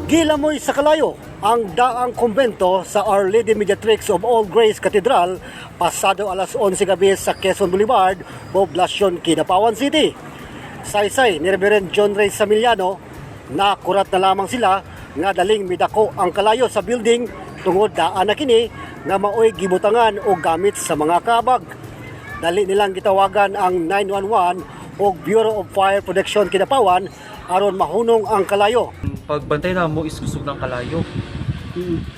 Gilamoy sa kalayo ang daang kumbento sa Our Lady Mediatrix of All Grace Cathedral pasado alas 11 gabi sa Quezon Boulevard, Poblacion, Kidapawan City. Saysay ni Reverend John Ray Samiliano, nakurat na lamang sila nga daling midako ang kalayo sa building tungod daan na kini nga maoy gibutangan o gamit sa mga kabag. Dali nilang gitawagan ang 911 o Bureau of Fire Protection Kidapawan aron mahunong ang kalayo. Pagbantay na mo is kusog ng kalayo.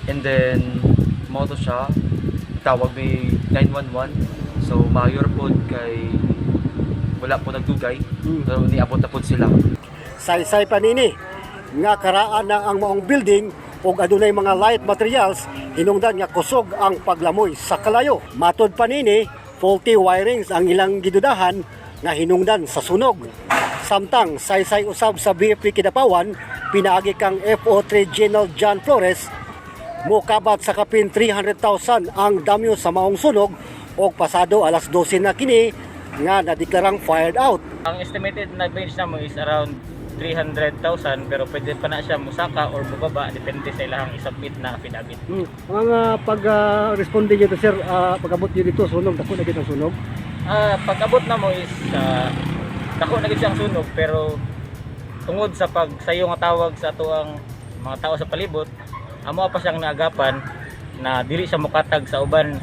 And then mao to siya, tawag may 911. So mayor pod kay wala po nagdugay. So niabot na pod sila. Saysay pa nini nga karaan na ang maong building ug adunay mga light materials, hinungdan nga kusog ang paglamoy sa kalayo. Matod pa nini, faulty wirings ang ilang gidudahan nga hinungdan sa sunog. Samtang saysay usab sa BFP Kidapawan pinaagi kang FO3 General John Flores, mokabat sa kapin 300,000 ang damyo sa maong sunog og pasado alas 12 na kini nga nadeklarang fired out. Ang estimated na range namo is around 300,000, pero pwede pa na siya musaka or bubaba depende sa ilahang isubmit na affidavit. Ang pag-responde niyo sir, pag-abot niyo dito, sunog, dako na ang sunog. Pag-abot namo is dako na gid siyang sunog, pero tungod sa pagsayo nga tawag sa atoang mga tao sa palibot, amo pa siyang naagapan na dili siya mokatag sa uban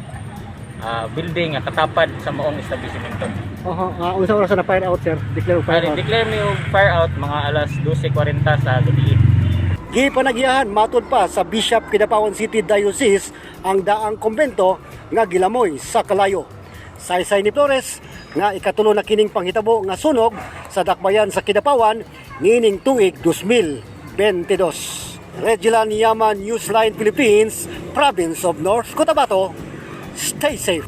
building nga katapad sa maong establishmento. Oho, unsa oras na fire out, sir? Declare fire Bali, out. declare mi og fire out mga alas 12:40 sa gabi. Gipanagiyahan matod pa sa Bishop Kidapawan City Diocese ang daang kumbento nga gilamoy sa kalayo. Saysay ni Flores nga ikatulo na kining panghitabo nga sunog sa dakbayan sa Kidapawan niining tuig 2022. Regilan Yaman, Newsline Philippines, Province of North Cotabato. Stay safe.